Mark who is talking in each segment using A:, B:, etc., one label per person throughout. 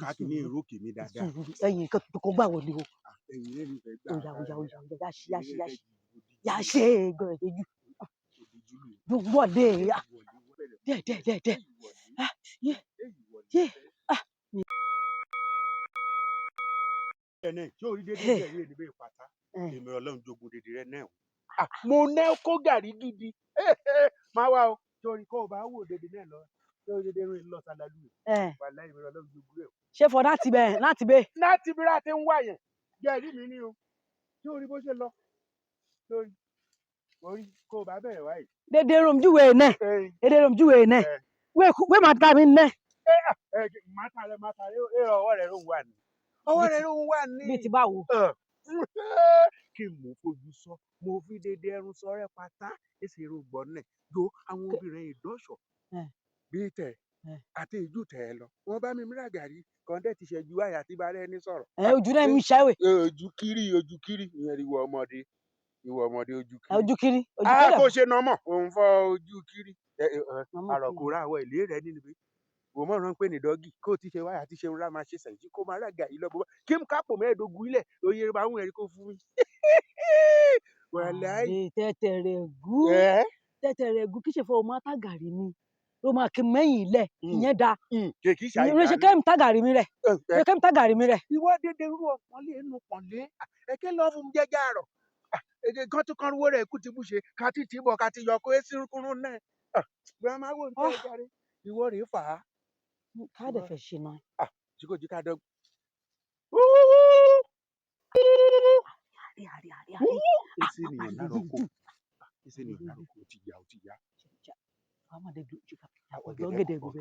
A: Káàkiri ní èrò kèmí dáadáa.
B: Ẹ̀yìn kan tó kó gbà wọlé o.
A: Ẹ̀yìn rẹ̀ mi fẹ́ gbà.
B: Oya oya oya oya, yá ṣe yá ṣe yá ṣe yá ṣe gbọ́dọ̀ déjú wọlé ya díẹ̀ díẹ̀ díẹ̀ díẹ̀. Ah, yé yé, ah.
A: Ẹ̀ náà ṣé orí dédé jẹ̀rí èdè bẹ́ẹ̀ pátá, èmi Ọlọ́run jogun dédé rẹ náà. Mo ná kó gàrí gidi máa wá o, torí kó o bá wò dédé náà lọ torí dédé rìn lọ sálálù
B: ẹ̀.
A: Wàláhì, èmi Ọlọ́run jogun rẹ.
B: Ṣé fọ láti bẹ láti bẹ.
A: Láti bí láti ń wá yẹn jẹ̀rí mi ní o, ṣé orí bó ṣe lọ lórí orí kó o bá bẹ̀rẹ̀ wáyé.
B: Dédé rom júwe náà, dédé rom júwe náà, wé máa ta mi náà.
A: Màtà rẹ màtà rẹ, ọwọ́ rẹ ló ń wà ní. Ọwọ́ rẹ ló ń wà ní.
B: Bíi ti báwo?
A: Kí mo fojú sọ, mo fi dédé ẹrun sọ rẹ pátá èsì èrò gbọ́n náà jo àwọn obìnrin ìdọ́ṣọ̀ bíi tẹ̀ àti ìjú tẹ̀ ẹ lọ. Wọ́n bá mi mìíràn gàrí kọ́ńdẹ́ ti ṣẹ́jú àyà tí bá rẹ ní sọ̀rọ̀.
B: Ẹ ojú náà mi ṣẹ́wé.
A: Ojú kiri, ojú kiri, ìyẹn ìwọ ọmọdé, ìwọ ọmọdé, ojú kiri.
B: Ojú kiri, ojú
A: A
B: kiri.
A: kò ṣe nọmọ òun fọ ojú kiri.
B: Màmá.
A: Àròkúra àwọ ìlé rẹ nínú ibi wò mọ̀ rán pé ní dọ́gì kó o ti ṣe wáyà tí ṣe ńlá máa ṣe sẹ̀yìn kó máa rága yìí lọ́bọ̀ kí n kápò 15 ilẹ̀ oyè bá ń ẹ̀rí kó fún mi. Wàláhì.
B: Àlè tẹ́tẹ̀ rẹ̀ gú.
A: Ẹ́.
B: Tẹ́tẹ̀ rẹ̀ gú kí ṣe fọ ọmọ tágàrí mi ló máa kí mẹ́yìn ilẹ̀ ìyẹn da.
A: Kèkì ṣàìdá.
B: Ìrìn ṣe kẹ́mi tágàrí mi rẹ̀ ṣe kẹ́mi tágàrí mi rẹ̀.
A: Ìwọ dédé rú ọpọnlé inú pọnlé ẹkẹ lọ fún jẹjẹ àrọ èdè kan tó kan ruwó rẹ kú ti bú ṣe ká ti tì bọ ká ti yọ kó é sírúkúrú náà gbọ́n wò ní tẹ́ jáde ìwọ rèé fà á.
B: Káàdẹ̀ fẹ́ ṣe náà.
A: Tí kò jí ká dọ́gba.
B: Àrí àrí àrí àrí.
A: Èsì ènìyàn lárọ̀kọ̀, èsì ènìyàn lárọ̀kọ̀, ó ti yá, ó ti yá.
B: Ọ̀gẹ̀dẹ̀ gbogbo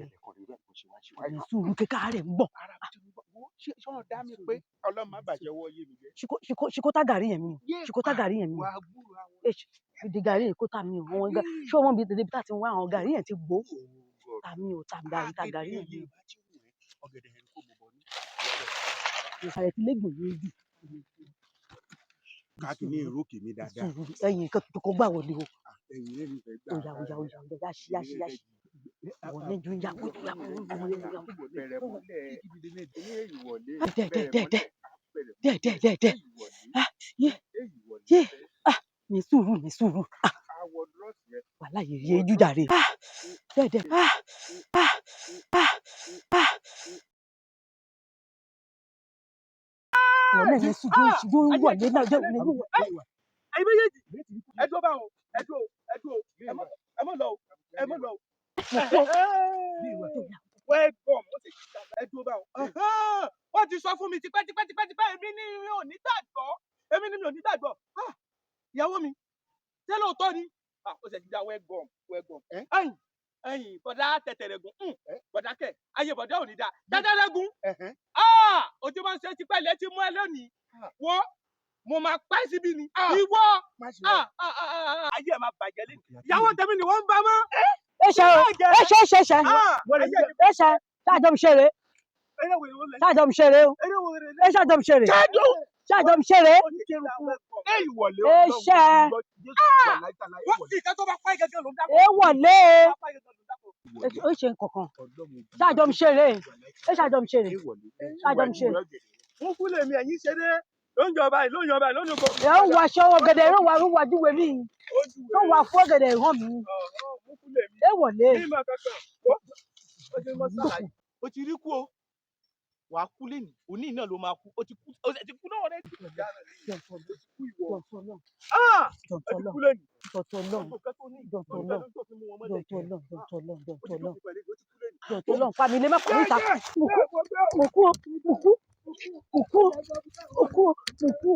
B: ẹ̀ ní sùúrù kíkà rẹ̀ ń bọ̀.
A: Ṣé wọ́n dá mi pé Ọlọ́run má bàjẹ́ wọ́ yé mi jẹ́.
B: Ṣìkó tá gàrí yẹn mi o, ṣìkó tá gàrí yẹn mi o.
A: Wàá gbúrò àwọn.
B: Ìdí gàrí yẹn kó tà mí o, àwọn ṣé ọmọ mi tètè bí tá ti ń wá àwọn gàrí yẹn ti gbó tà mí o, tà gàrí, tà gàrí yẹn mi o.
A: Ọ̀gẹ̀dẹ̀ yẹn kò mọ̀ bọ̀ ní.
B: Ìsàlẹ̀ ti lẹ́gbọ̀n yẹn jù.
A: Káàkiri ní èrò kèmí dáadáa.
B: Ẹ̀yìn kan tó kó gbà wọlé o.
A: Ẹ̀yìn rẹ̀ mi fẹ́ gbà.
B: Oya oya oya oya, yá ṣe yá ṣe yá ṣe wọ́n ní ju ya kó ya kó wọlé ya.
A: Bẹ̀rẹ̀ mọ́lẹ̀ ìwọlé.
B: Dẹ̀ dẹ̀ dẹ̀ dẹ̀ dẹ̀ dẹ̀ dẹ̀ dẹ̀, ah, yé yé, ah, ní sùúrù, ní sùúrù, ah.
A: Àwọ̀ dúrọ́ọ̀sì yẹn.
B: Wàhálà yìí yé jù jàre, ah, dẹ̀ dẹ̀, ah ah ah ah. Wọ́n náà ní sùúrù ṣùgbọ́n wọlé náà jẹ́ òun ní.
C: Ẹ̀yin méjèèjì, ẹ dúró báwo, ẹ dúró, ẹ dúró, ẹ mọ lọ o, ẹ mọ lọ o. Welcome, ó sì ẹ dúró báwo. Wọ́n ti sọ fún mi tipẹ́ tipẹ́ tipẹ́ tipẹ́, èmi ní mi ò ní gbàgbọ́, èmi ní mi ò ní gbàgbọ́. Ah, ìyàwó mi, ṣé lóòótọ́ ni? Ah, ó sì ti dá welcome, welcome. Ẹ̀yin ẹ̀yin bọ̀dá tẹ̀tẹ̀rẹ̀gùn, bọ̀dá kẹ̀ ayé bọ̀dá ò ní dáa tẹ̀tẹ̀rẹ̀gùn. Ah, ojú máa ń ṣe tipẹ́ ilẹ̀ ti mú ẹ lónìí. Wo, mo máa pa ẹ́ síbí ni ìwọ. Ah ah ah ah, ayé ẹ̀ máa bàjẹ́ lé, ìyàwó tèmi ni wọ́n ń bá mọ́.
B: Ẹ ṣe o, ẹ ṣe ṣe ṣe ẹ ṣe ṣáàjọ mi ṣeré, ṣáàjọ mi ṣeré o, ẹ ṣáàjọ mi ṣeré, ṣáàjọ mi ṣeré.
A: Ẹ ìwọlé.
B: Ẹ ṣe.
C: Wọ́n sì ká tó bá pa ẹ́ gẹ́gẹ́ ló ń dákọ̀.
B: Ẹ wọlé ó ṣe nǹkankan, ṣáàjọ mi ṣeré, ẹ ṣáàjọ mi ṣeré, ṣáàjọ mi ṣeré.
C: Mú kú lèmi ẹ̀yìn ṣeré ló ń jọba yìí, ló ń jọba yìí, ló ń jọba.
B: Ẹ ń wọ aṣọ ọ̀gẹ̀dẹ̀ ló wà, ló wà júwe mí, ló wà fún ọ̀gẹ̀dẹ̀ hàn mí.
C: Mú kú lèmi.
B: Ẹ wọlé.
C: Ní ìmọ̀ kankan ó ti mọ sàlàyé, ó ti rí kú o, wà á kú lẹ́nu òní náà ló máa kú, ó ti kú, ó ti kú náà rẹ. Ah, ó ti kú lẹ́nu.
B: Jọ̀tọ̀ lọ́n pa mi lé, má pa mí ta, mo kú, mo kú o, mo kú, mo kú, mo kú o, mo kú o.